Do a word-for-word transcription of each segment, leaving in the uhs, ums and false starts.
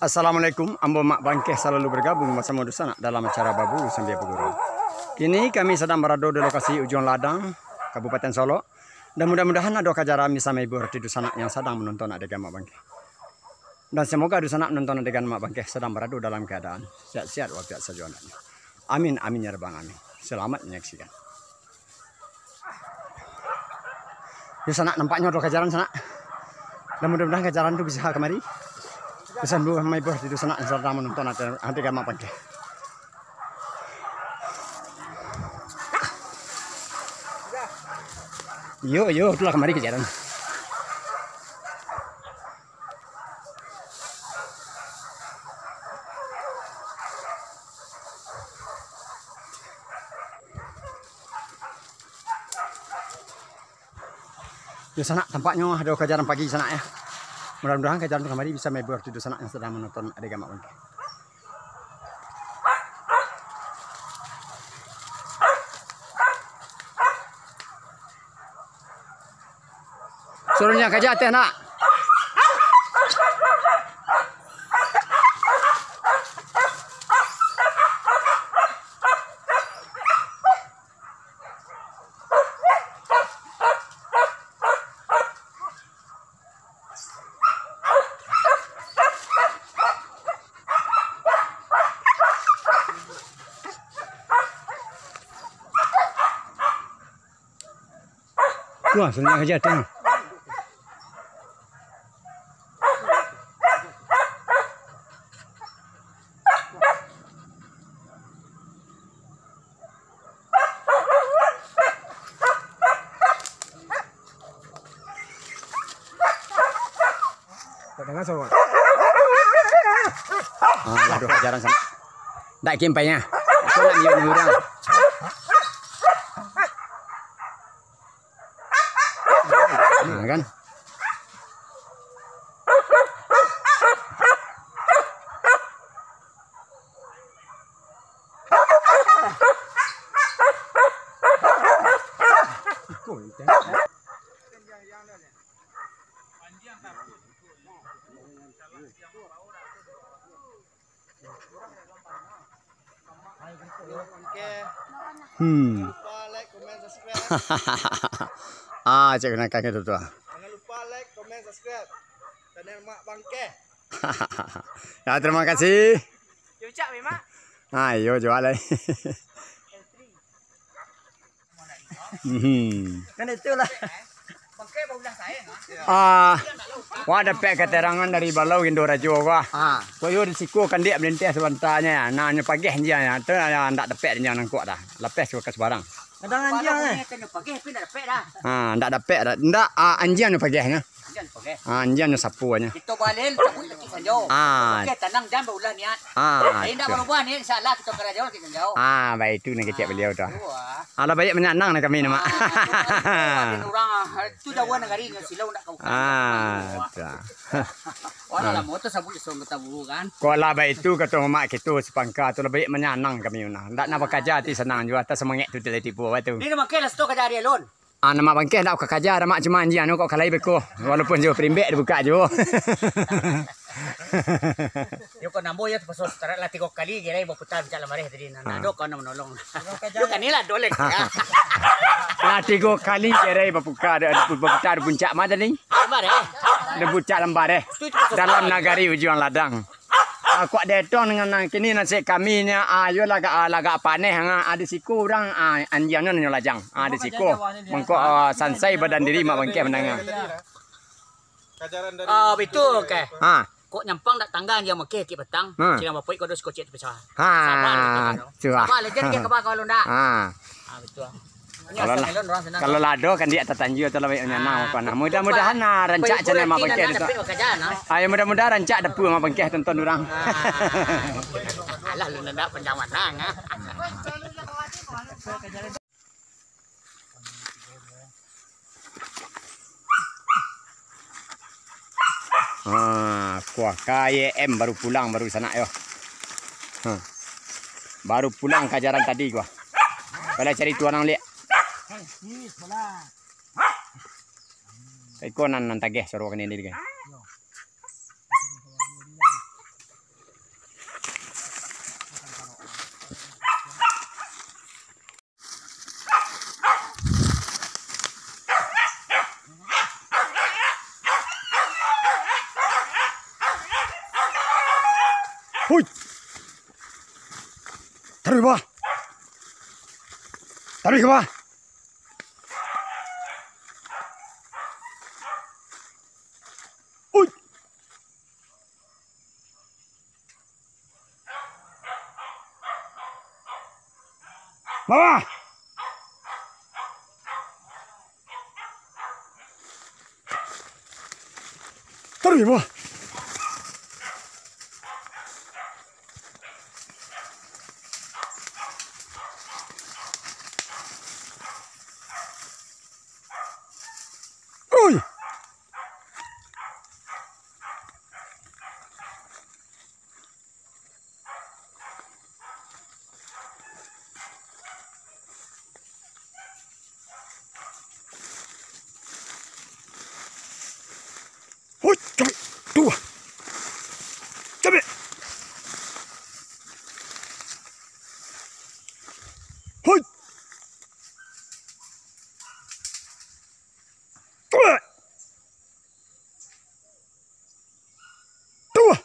Assalamualaikum, ambo Mak Bangkeh salalu bergabung basamo dunsanak dalam acara Babulu Sambia Baguru. Kini kami sadang barado di lokasi Ujuang Ladang, Kabupaten Solok, dan mudah-mudahan ado kajaran bisa mahibur di dunsanak yang sadang manonton adegan Mak Bangkeh. Dan semoga dunsanak manonton adegan Mak Bangkeh sadang barado dalam keadaan sehat-sehat walafiat sajo andaknyo. Amin, amin ya rabbal alamin. Selamat menyaksikan. Yo sanak, nampaknyo ado kajaran sanak. Dan mudah-mudahan kajaran tu bisa kamari. Bisa dulu mahibur di dunsanak yang sadang manonton adegan Mak Bangkeh. Yo, yo, itulah kamari kajaran. Yo sanak, tampaknyo ado kajaran pagi sanak yo. Mudah-mudahan kajaran tu kamari bisa mahibur di dunsanak yang sadang manonton adegan Mak Bangkeh. Suruah nyo kaja ateh nak. Wah, senyap aja tu. Tak dengar suara. Ah, aduh, jarang sama. Tak kimpai nya. Kau nak lihat orang. Nah, kan? Hmm. Jangan lupa like, comment, subscribe. Ah, cek kena kaki tu, tu. Jangan lupa like, comment, subscribe channel Mak Bangkeh. Ya, terima kasih. Yo, cak, Mak. Ah, iyo, jual lai. Mhm. Kan itulah. Ah, wah, dapek keterangan dari Balau Indo Rajo, wah. Ah. Koyo di siko kandiak melintas sabantanya. Nah, nyo pageh anjiang, tu, ah, ndak dapek anjiang nangkok dah. Lapeh suka ka subarang. Kadang anjiang, eh. Nyo pageh, tapi ndak dapek dah. Ah, ndak dapek dah. Ndak, ah, anjiang nyo pagehnyo. Anjiang nyo pageh. Ah, anjiang nyo sapu nyo. Kito baleh, cabut lagi sanjo. Ah. Oke, tanang dan baulah niat. Ah, jadi ndak barubah niat, insya Allah kito karajo lagi sanjo. Ah, baik tu nan kecek beliau tu. Alah, banyak manyanang lah kami ni, Mak. Ah, tu, tu, tu, urang, ah, tu jauah nagari, nyo silau ndak kau. Ah, tu. Wala lamo tu sabuik suang kata buru kan. Kok lah baitu kato mamak kito sapangka tu, lah baiak manyanang kami nah. Ndak nak bakaja ati sanang juo, atas samangek tu lah tibo baitu. Ni makai lah stok kaja ari alun. Ah, nama bangkeh ndak ka kaja, mak cuma anjiang kok kalai beko. Walaupun jo perimbek dibuka jo. Yo kok nambo yo terpaksa setarat lah tigo kali gerai baputar puncak Lambareh tadi. Nah, Ah. Ado kawan manolong. Yo kan ni lah dolek ya. Lah tigo kali gerai bapuka, baputar puncak ma tadi? Lambareh. Di puncak Lambareh. Dalam nagari Ujuang Ladang. Ah, kok detong dengan nan kini nasib kami nyo, ah, yo lagak, ah, lagak paneh, ah, di siko urang, ah, anjiang nyo lajang. Ah, di siko. Mangko, ah, sansai badan diri mak bangkeh mandanga. Kajaran dari Ah, betul, oke. Ha. Kok nyampang dak tangga anjiang mangkeh kik patang, Ha. Silang bapuik kok dos kocek tu pisah. Ha. Sabar lah, tu lah. Sabar lah, jangan kaba kalau ndak. Ha. Ah, betul. Kalau lah, kalau lah ado kan dia tatanjua tu lah baik nyanang Ah, apa nah. Mudah-mudahan nah rancak channel mak bangkeh tu. Ayo mudah-mudahan rancak dapur mak bangkeh tonton urang. Ah. Alah lu ndak panjang manang ah. Ah, kuah K Y M baru pulang, baru sanak yo. Ha. Baru pulang kajaran tadi kuah. Kalau cari tuan ang liak. Iko nan, nan tageh suaro kini ni, guys. Hui! Taruih, bah! Taruih, bah! Hui! Bawah! Taruih, bawah! Oi! Hoi, cabik. Tuh. Cabik. Hoi. Tuh. Tuh.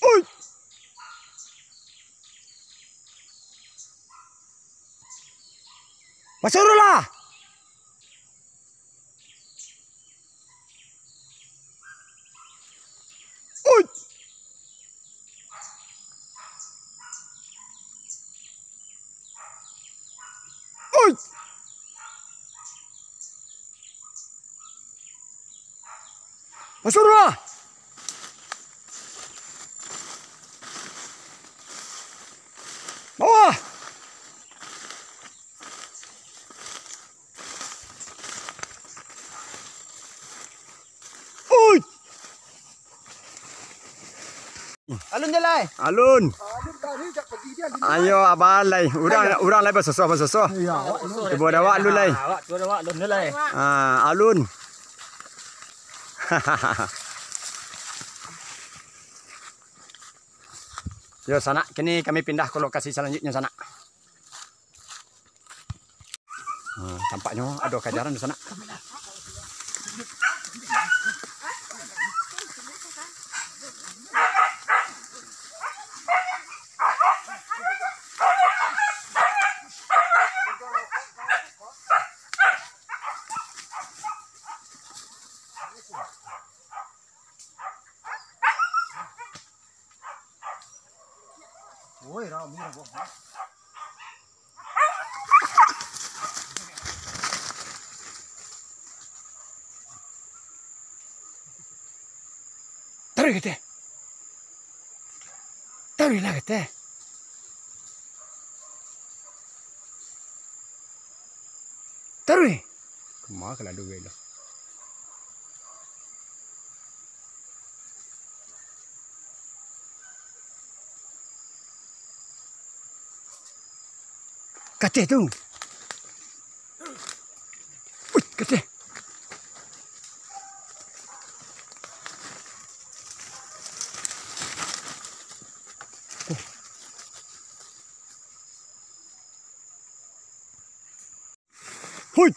Oi. Masuak lah. Oi. Oi. Masuak lah. Bawah. Oi. Alun je lai. Alun. Ayo abah lai. Urang, urang lai basosoh, basosoh. Iyo, awak alun. Cubo dawak alun lai. Awak cubo dawak alun je lai. Ah, alun. Yo, sanak, kini kami pindah ke lokasi selanjutnya, sanak. Ah, tampaknyo ado kajaran di sanak. Oi, rami lah, Bang. Taruih ka ateh. Taruih lah ka ateh. Taruih. Kama ka lalu gai lo. Kateh tu. Uih, kateh. Hui!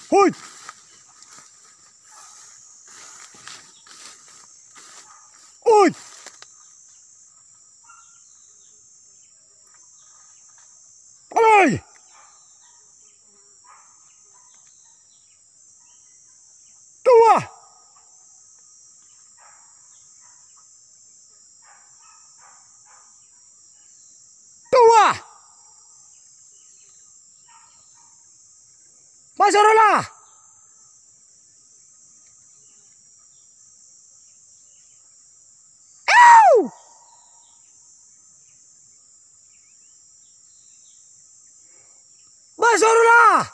Hui! Hui! Hui! Tuah! Tuah! Basurulah! Au! Basurulah!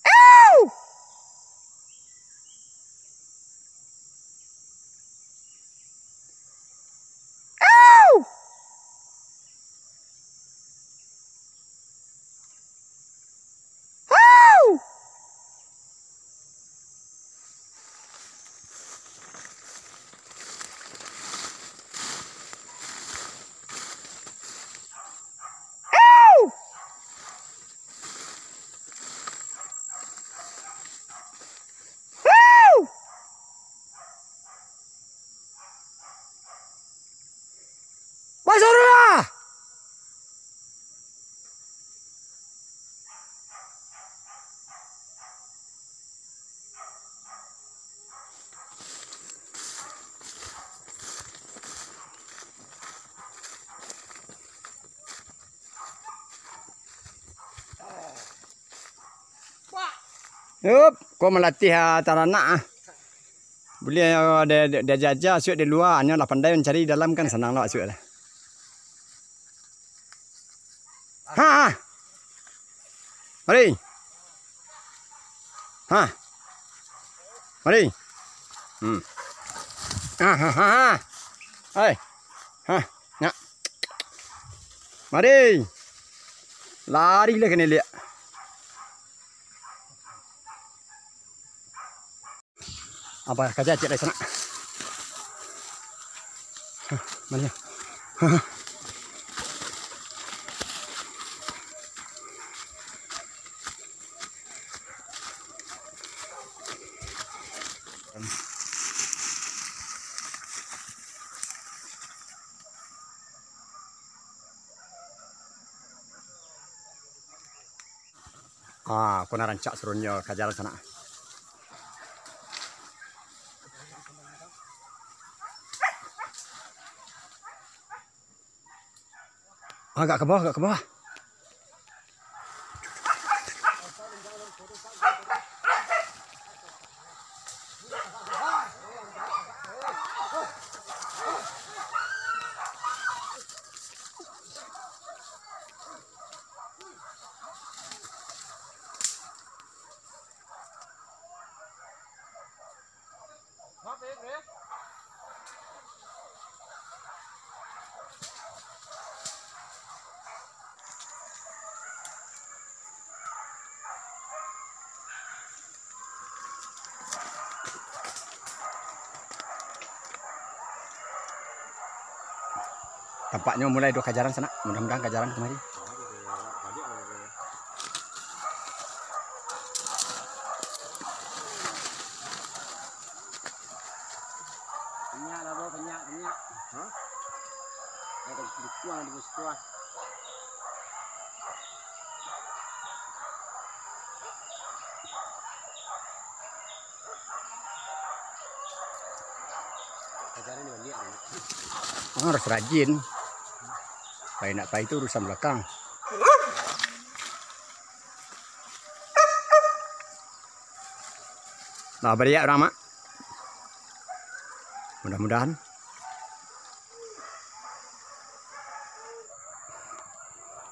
Au! Au! Au! Au! Au! Basurulah! Yup, ko malatih, ah, taranak, ah. Buliah, ah, di, di, diaja-aja asuak di lua, anyo lah pandai mancari di dalam kan, sanang lo asuak lah. Ha, ha. Mari. Ha. Mari. Hmm. Ha, ha, ha, ha. Hai. Ha. Nak. Mari. Lari lah kena liak. Apa kerja cik dari sana? Hah, mana? Hah. Ah, ko nan rancak surunyo ka jalan sanak. Agak ka bawah, agak ka bawah. Tampaknyo mulai doh ka jalan sanak. Mudah-mudahan ka jalan kamari. Banyak lah, bro, banyak, banyak. Hah? Ada di situ, ada di situ, ah. Ah, harus rajin. Pai nak pai tu urusan belakang. Lah, bariak urang, Mak. Mudah-mudahan.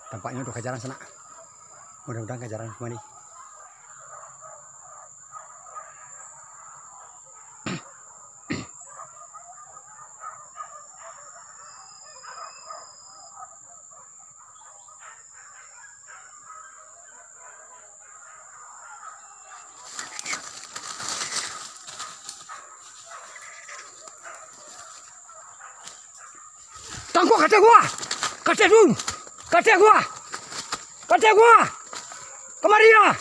Tampaknyo udah ka jalan sanak. Mudah-mudahan ka jalan kamari. Angko kateh gua. Kateh dulu. Kateh gua. Kateh gua. Kamari ah.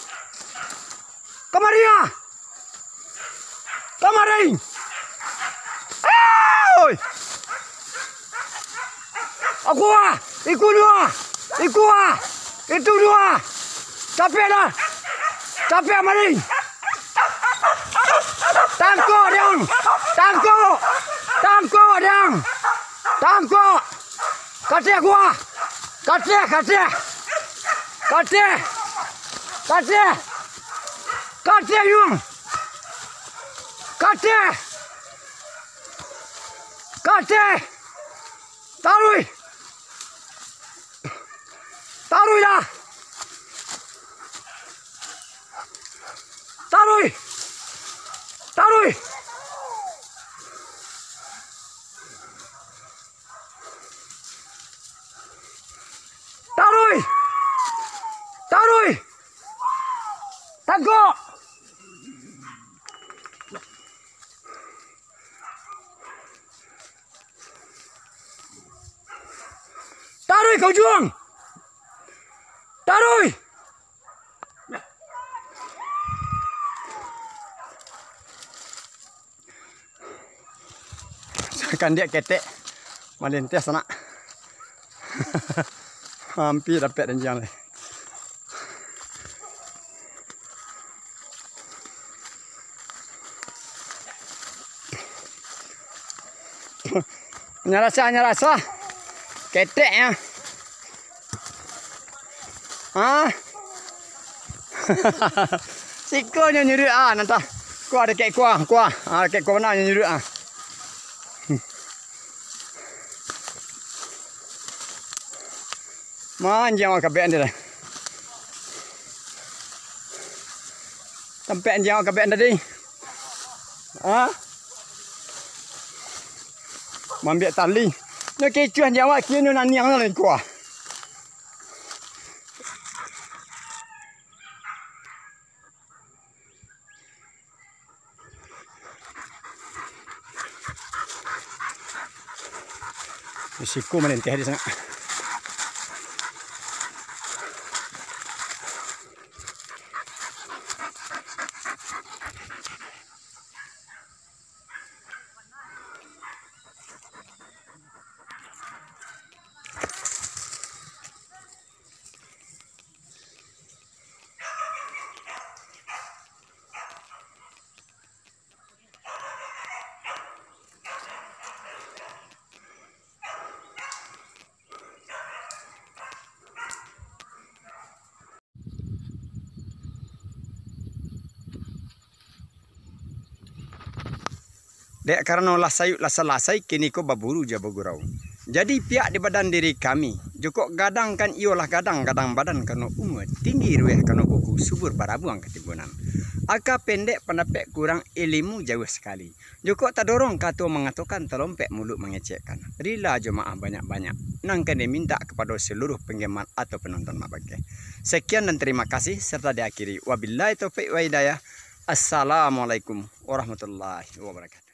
Kamari ah. Kamari. Oi. Aku ah. Iku dua. Iku ah. Itu dua. Capek dah. Capek, mari. Tangkok, Dang. Tangkok. Tangkok, Dang. Tangkok. Kateh gua. Kateh, kateh. Kateh. Kateh. Kateh, Yung. Kateh. Kateh. Taruih. Taruih lah. Taruih. Taruih. Taruih. Taruih. Tangkok. Taruih ka ujuang. Taruih. Sakandiak ketek malinteh sanak. Hampir dapek danjiang lai. Nyarasa, nyarasa. Ketek ya. Ah. Siko nyo nyuruak ah, nantah. Kuah dakek kuah, kuah. Ah, dakek kuah bana nyo nyuruak ah. Manjiang awak kabek ande lah. Tampek anjiang awak kabek ande tadi. Ha? Mambiak tali. Nyo kecuah anjiang awak, kini naniang lah kuah. Risiko malinteh di sana. Dek karano lah sayuik lah salasai, kiniko baburu jo bagurau. Jadi pihak di badan diri kami, jokok gadang kan iyo lah gadang, gadang badan karano umua, tinggi ruweh karano kuku, subur barabuang katimbunan. Aka pendek pandapek kurang, ilimu jauah sakali. Jokok tadorong kato mangatokan, talompek muluik mangecekkan. Rila jo maaf banyak-banyak, nan ka dimintak kapado saluruah panggemar atau panonton Mak Bakeh. Sakian dan tarimo kasih, sarta diakhiri, wabillahi taufik wa hidayah. Assalamualaikum warahmatullahi wabarakatuh.